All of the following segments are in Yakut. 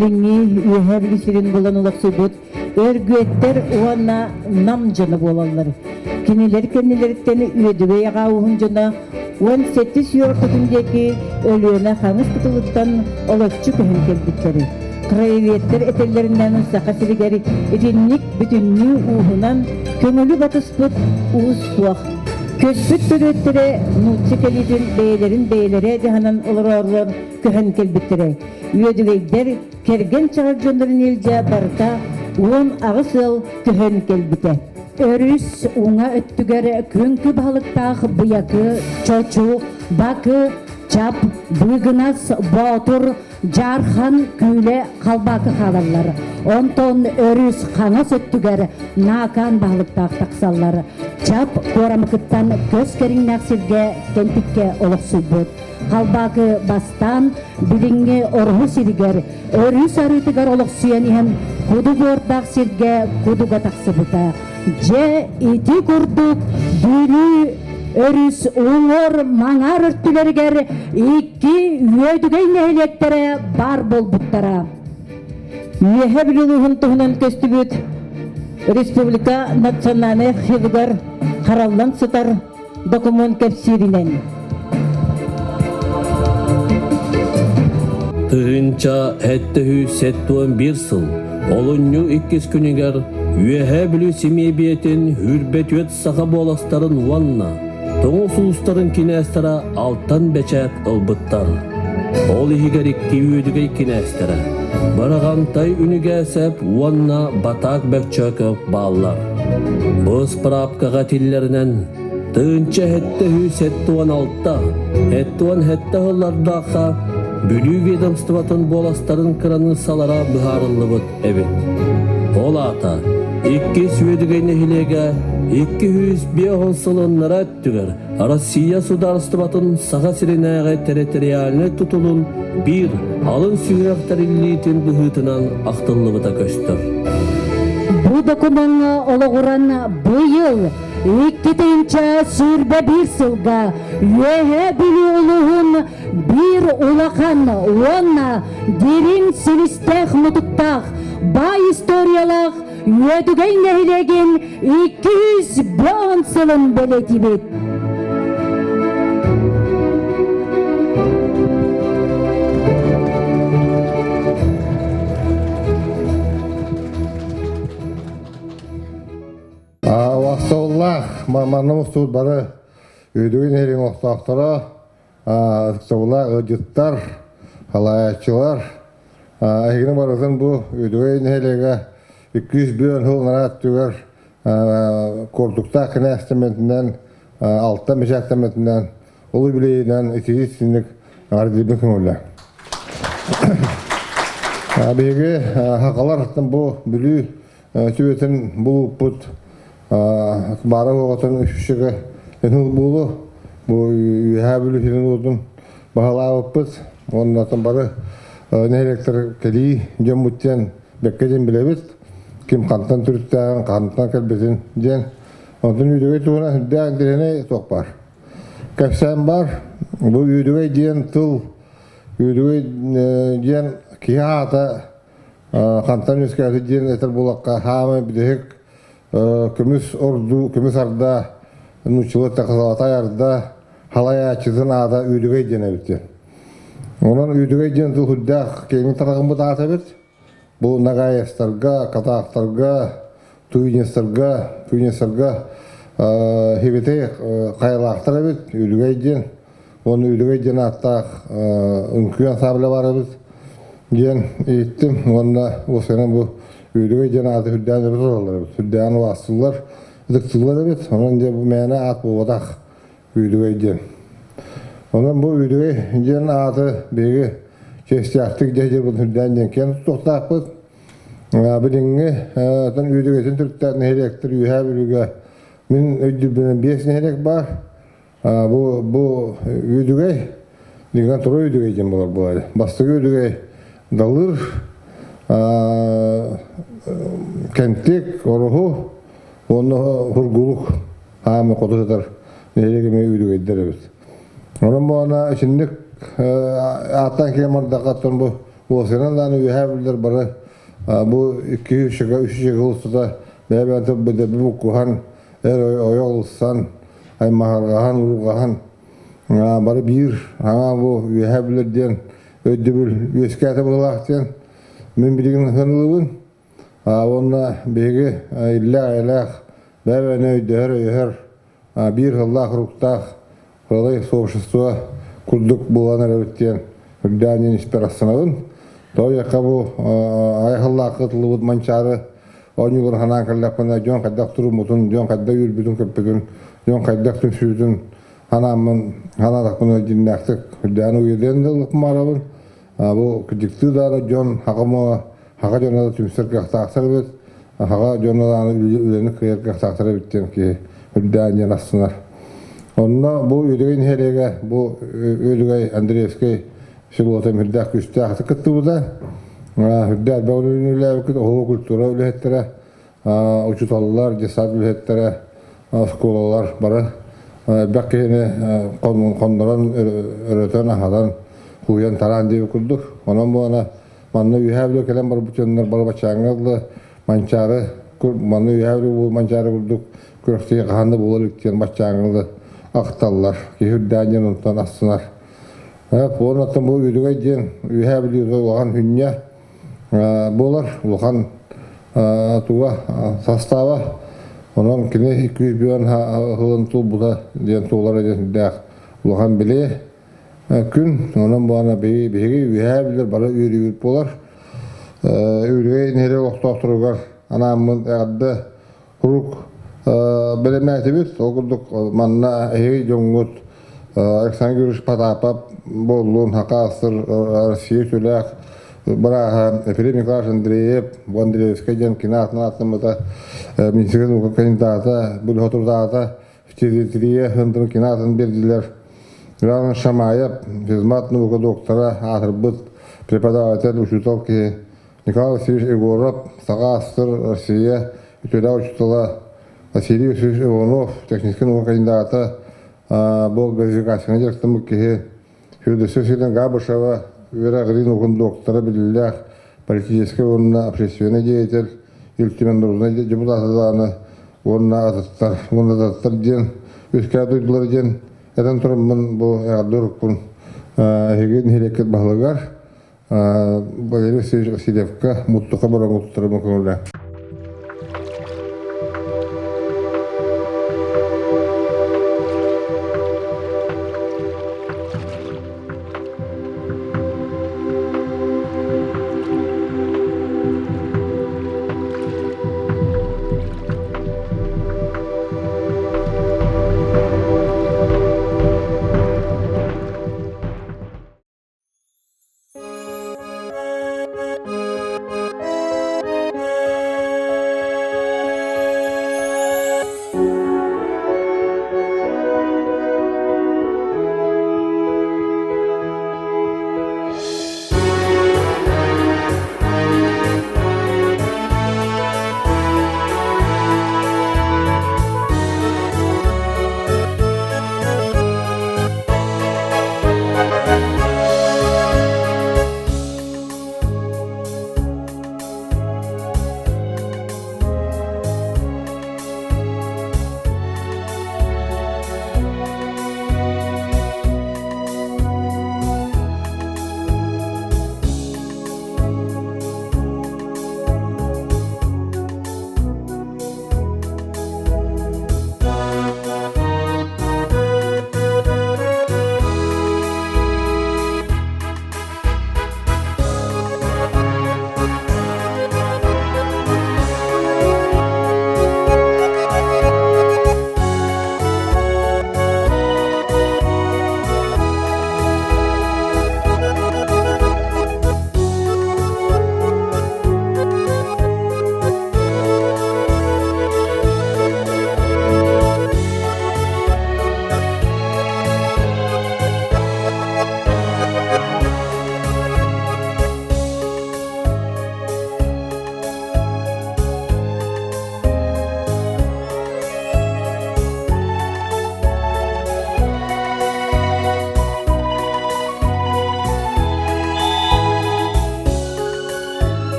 билиҥҥи Үөһээ Бүлүү сирин булан олохсуйбут Өргүөттэр уонна Нам дьоно буолаллар. Кинилэр кэннилэриттэн Үөдүгэй аҕа ууһун дьоно 17 үйэ ортотун диэки Өлүөнэ хаҥас кытылыттан олоччу көһөн кэлбиттэр. Краеведтэр этэллэринэн Саха сиригэр итинник бүтүннүү ууһунан көҥүлү батыспыт уус суох. Көспүт төрүөттэрэ нуучча кэлиитин бэйэлэрин бэйэлэрэ дьаһанан олороорулар көһөн кэлбиттэрэ. Үөдүгэйдэр кэргэн чаҕар дьоннорун илдьэ барыта 18 ыал көһөн кэлбитэ. Өрүс уҥа өттүгэр күҥкү баһылыктаах Быйакы, Чочу, Бакы, Чап, Быыгынас, Боотур, Дьаархан, Күүлэ, Халбаакы хаалаллар. Онтон өрүс хаҥас өттүгэр Наакаан баһылыктаах тахсаллар. Чап Куорамыкыттан көс кэриҥнээх сиргэ Кэнтиккэ олохсуйбут. Халбаакы бастаан билиҥҥи Ороһу сиригэр өрүс арыытыгар олохсуйан иһэн куду буордаах сиргэ кудуга тахсыбыта. Дьэ ити курдук Бүлүү өрүс уҥуор маҥаар өртүлэригэр икки Үөдүгэй нэһилиэктэрэ баар буолбуттара. Үөһэ Бүлүү улууһун туһунан көстүбүт республика национальнай архивыгар хараллан сытар докумуон кэпсииринэн 1771 сыл олунньу иккис күнүгэр Үөһээ Бүлүү симиэбийэтин Үрбэтүөт саха буоластарын уонна тоҥус уустарын кинээстэрэ алтан бэчээт ылбыттар. Ол иһигэр икки үөдүгэй кинээстэрэ Бараҕантай Үнүгээсэп уонна Батаак Бөкчөөкөп бааллар. Бу ыспыраапкаҕа этиллэринэн 1776 77 сыллардаахха Бүлүү ведомствотын буоластарын кыраныыссалара быһаарыллыбыт эбит. Ол аата иккис Үөдүгэй нэһилиэгэ 250 сылыннара өттүгэр Россия судаарыстыбатын Саха сиринээҕи территориальнай тутулун биир алын сүһүөх тэриллиитин быһыытынан ахтыллыбыта көстөр. Бу докумуоҥҥа олоҕуран быйыл 2021 сылга Үөһээ Бүлүү улууһун биир улахан уонна дириҥ силистээх-мутуктаах баай историялаах Үөдүгэй нэһилиэгин 210 сылын бэлиэтиибит. Вахтовлаах манна мустубут бары Үөдүгэй нэһилиэгин олохтоохторо, ытыктабыллаах ыалдьыттар, халаайаччылар, эһигини барытын бу Үөдүгэй нэһилиэгэ 201 сыл анараа өттүгэр куордуктаах кинээстэммитинэн, алтан бэчээттэммитинэн, улуу билиинэн итии-итинник эҕэрдэлиибин көҥүллэ. Биһиги хахалар бу Бүлүү Түбэтин булуппут баара оҕотун үсүгэ энул буолу бу үөһээ Бүлүү сирин уотун баһылаабыппыт уонна бары нэһилиэктэр кэлии дьоммут диэн бэккэ диэн билэбит ким хантан төрүттээҕин хантан кэлбитин диэн онтон Үөдүгэй туһунан сүрдээх интэриэһинэй туох баар кэпсээн баар бу Үөдүгэй диэн тыл Үөдүгэй диэн киһи аата Хантан үөскээбит диэн этэр буоллахха, хаамай бүтэһик көмүс ордуу, көмүс арда, нууччалыы эттэххэ арда, халайааччытын аата Үөдүгэй диэн эбит диэн. Онон Үөдүгэй диэн тыл сүрдээх киэҥ тарҕаммыт аат эбит. Бу Нагаевтарга, Катаахтарга, Туинецтарга, Туинецтарга Хибитей хайалаахтар эбит, Үөдүгэй диэн. Уонна Үөдүгэй диэн ааттаах үҥкүү ансаабыла баар эбит диэн иһиттим уонна уопсайынан бу Үөдүгэй диэн ааты сүрдээн өрө тураллар эбит, сүрдээн улаастыллар, ытыктыыллар эбит. Онон дьэ бу мээнэ аат буолбатах Үөдүгэй диэн. Онон бу Үөдүгэй диэн ааты биһиги чиэстээхтик дьэ сүрдээн диэн киэн туттуохтаахпыт. Билиҥҥи Үөдүгэйтэн төрүттээх нэһилиэктэр Үөһээ Бүлүүгэ мин өйдүүрбүнэн биэс нэһилиэк баар. Бу бу үөдүгэй дигэн тура үөдүгэй диэн буолар буолар. Бастакы үөдүгэй Далыр Кэнтик, Ороһу уонна Хургулук хаамы хоту сытар нэһилиэк эмиэ үөдүгэйдэр эбит. Онон буолана итинник ааттаан киһи мардахаттан бу Уосынан дааны үөһээ бүллэр бары бу икки үс үс устата бэйэ-бэйэтэ бэдэби буккуһан, эр ойох ылсан, аймаһырҕаһан, уруурҕаһан бары биир аҥаа бу үөһээ бүлэр диэн өйдөбүл үөскээтэ быһыылаах диэн мин билигин ыһынылыбын. Уонна биһиги иллээх-эйэлээх бэйэ-бэйэни өйдөһөр-өйөһөр биир сыллаах-уруктаах Ыалай сообщество курдук буолан эрэбит диэн үрдээн диэн испэр астанабын. Тоҕо диэххэ бу айхаллаахха ытыллыбыт Манчаары оонньууларын санаан кэллэхпинэ дьон хайдах туруммутун, дьон хайдах үөрбүтүн-көппүтүн, дьон хайдах түмсүүтүн санааммын санаатахпына дьиҥнээхтик үрдээн уйадыан да ылыкмаарабын. Бу кырдьыктыы даҕаны дьон хаҕа хаҕа дьоно да түмсэр кыахтаахтар эбит, хаҕа дьоно даҕаны үлэни кыайар кыахтаахтар эбит диэн киһи үрдээн диэн астынар. Онно бу Үөдүгэй нэһилиэгэ бу Үөдүгэй Андреевскай селота үрдээх күүстээх кыттыбыта. Үрдээх элбэх үлэни үлэлээбиккит, оһуо культура үлэһиттэрэ, учууталлар, детсад үлэһиттэрэ, оскуолалар бары элбэх киһини хоннорон, өрөтөн, аһатан, кууйан-тараан диэбит курдук. Онон буолана манна үөһээ Бүлүү кэлэн барбыт дьоннор бары баччааҥҥа дылы Манчаары, манна үөһээ Бүлүү Манчаары курдук күрэхтэһии хаһан да буола илик диэн баччааҥҥа дылы ахталлар. Киһи үрдээн диэн онтон астынар. Уонна бу Үөдүгэй диэн Үөһээ Бүлүүгэ улахан хүнньэ буолар улахан туга састааба онон кини 201 сылын туолбута диэн туолара диэн сүрдээх улахан билиэ күн онон буолана биһиги үөһээ билэр бары үөрүүбүт буолар үөрүгэй нэһилиэк олохтоохторугар анааммын эҕэрдэ Куруук бэлэмнээтибит. Ол курдук манна эһиги дьоҥҥут Александр Григорьевич Потапов буоллун, Хакаастыр Россия үтүөлээх бырааһа Ефрем Николаевич Андреев, бу Андреевскай диэн кини аатынан ааттаммыта, Минскэй наука кандидата, бу хотурдаата фтизиатрия хындырын кини аатын биэрдилэр. Иван Шамаев, физмат наука доктора, аатырбыт преподаватель, учуутал киһи Николай Васильевич Егоров, Саха АССР Россия үтүөлээх учуутала Василий Васильевич Иванов, техническэй наука кандидата, бу газификацияны дьарыктаммыт киһи Федосия Васильевна Габышева, үөрэҕирии наукатын доктора, биллиилээх политическай уонна общественнай деятель, Ил Түмэн норуодунай депутата даҕаны уонна атыттар, уонна атыттар диэн үөскээ дойдулар диэн этэн тураммын бу эҕэрдэ уруккун эһиги нэһилиэккит баһылыгар Валерий Васильевич Васильевка муттука бороҥу туттарыма көҥүлэ.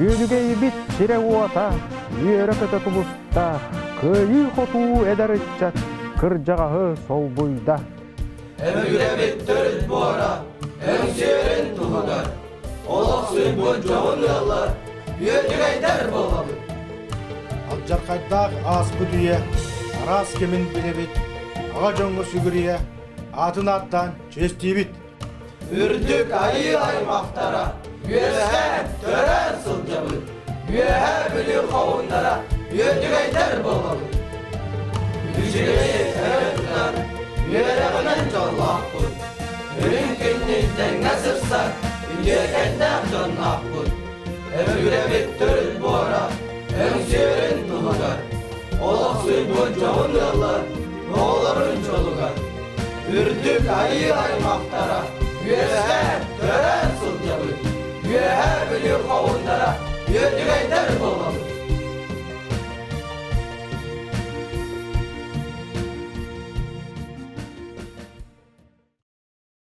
Үөдүгэйбит сирэ-уота үөрэ-көтө тубуста, кыайыы-хотуу эдэр ыччат кырдьаҕаһы солбуйда. Өбүгэбит төрүт буора, өҥсүөрүн туһугар, олох суйбут дьоһун ыаллар, үөдүгэйдэр буолабыт. Алдьархайдаах ааспыт үйэ араас кэмин билэбит, аҕа дьоҥҥо сүгүрүйэ, аатын ааттаан чиэстиибит. Үрдүк айыы аймахтара, үөһээн, төрөөн сылдьабыт. Үөһээ Бүлүү хоһууннара, үөдүгэйдэр буолабыт. Үчүгэйи өрө тутар, үөрэҕинэн дьоллоохпут. Үрүҥ күннүүн тэҥҥэ сырсар, үтүөкэннээх дьонноохпут. Өбүгэбит төрүт буора, өҥсүөрүн туһугар, олох суйбут дьоһун ыаллар, оҕолорун дьолугар. Үрдүк айыы аймахтара, үөһээ төрөөн сылдьабыт. Үөһээ Бүлүү хоһууннара, үөдүгэйдэр буолабыт.